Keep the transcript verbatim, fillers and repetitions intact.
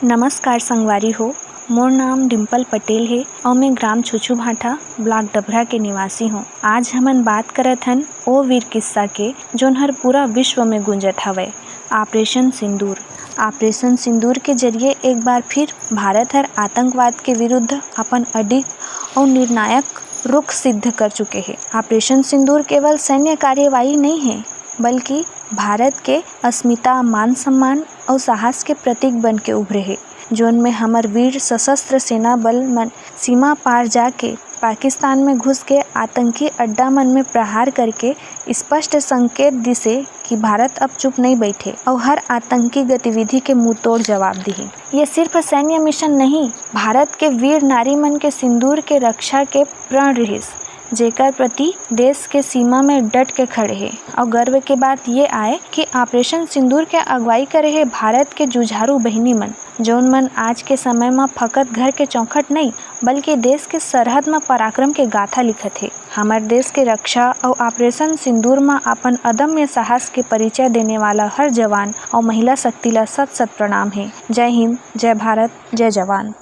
नमस्कार संगवारी हो, मोर नाम डिम्पल पटेल हे अउ मैं ग्राम छुछू भाठा, ब्लॉक डभरा के निवासी हूँ। आज हमन बात करत हन ओ वीर किस्सा के, जोन हर पूरा विश्व में गूंजत हवय, ऑपरेशन सिंदूर। ऑपरेशन सिंदूर के जरिए एक बार फिर भारत हर आतंकवाद के विरुद्ध अपन अडिग अउ निर्णायक रुख सिद्ध कर चुके हे। ऑपरेशन सिंदूर केवल सैन्य कार्यवाही नहीं हे, बल्कि भारत के अस्मिता, मान सम्मान अउ साहस के प्रतीक बन के उभरे हे, जोन में हमर वीर सशस्त्र सेना बल मन सीमा पार जाके पाकिस्तान में घुस के आतंकी अड्डा मन में प्रहार करके स्पष्ट संकेत दिसे कि भारत अब चुप नहीं बैठे अउ हर आतंकी गतिविधि के मुंहतोड़ जवाब दिही। ये सिर्फ सैन्य मिशन नहीं, भारत के वीर नारी मन के सिंदूर के रक्षा के प्रण रिहिस, जेकर प्रति देश के सीमा में डट के खड़े हे। अउ गर्व के बात ये आय कि ऑपरेशन सिंदूर के अगुवाई करे हे भारत के जुझारू बहिनी मन, जौन मन आज के समय म फकत घर के चौखट नहीं, बल्कि देश के सरहद म पराक्रम के गाथा लिखत हे। हमर देश के रक्षा अउ ऑपरेशन सिंदूर म अपन अदम्य साहस के परिचय देने वाला हर जवान अउ महिला शक्ति ला शत शत प्रणाम हे। जय हिंद, जय भारत, जय जवान।